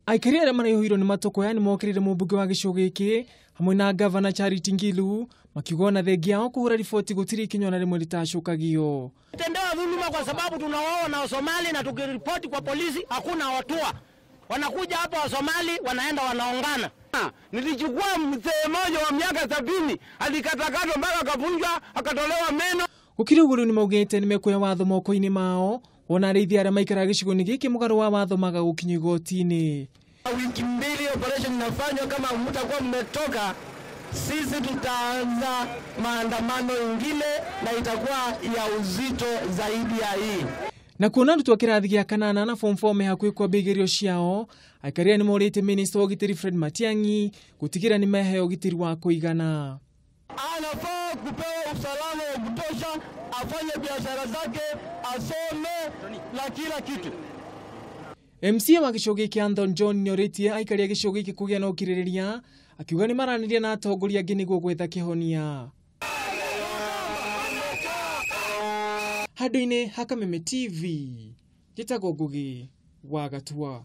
Aikari arĩa maraihũirwo nĩ matũkũya nĩ mokĩrĩire mũmbunge wa gĩcigo gĩkĩ hamwe na gavana Charity Ngilu makiuga ona thengia yao kũhũra riboti gũtirĩ ikinya ona rĩmwe rĩtacũkagio. Tendewa dhuluma kwa sababu tunawaona na Wasomali na tukiripoti kwa polisi hakuna hatua. Wanakuja hapa Wasomali wanaenda wanaongana. Nilichukua mzee mmoja wa miaka 70 alikatakatwa mpaka akavunjwa akatolewa meno. Gũkĩrĩ ũguo rĩu nĩmaugĩte nĩmekuoya watho moko-inĩ mao wona arĩithi arĩa maikaraga gĩcigo-inĩ gĩkĩ mũgarũ wa watho maga gũkinyio igoti-inĩ. Wiki mbili operation inafanywa, kama mtakuwa mmetoka, sisi tutaanza maandamano ingine na itakuwa ya uzito zaidi ya hii. Na kuona arutwo a kĩrathi gĩa kanana na form 4 me hakuhĩ kwambia igerio ciao, aikari aya nĩmorĩtie minista wa ũgitĩri Fred Matiang'i gũtigĩrĩra nĩmeheo ũgitĩri wa kũigana. Anafaa kupewa usalama wa kutosha, afanye biashara zake, asome na kila kitu. MCA wa gĩcigo gĩkĩ Anthony John nĩorĩtie aikari a gĩcigo gĩkĩ kũgĩa na ũkirĩrĩria, akiuga nĩmaranĩria na atongoria angĩ nĩguo gwetha kĩhonia. Handũ-inĩ ha Kameme TV, njĩtagwo Ngugi wa Gatua.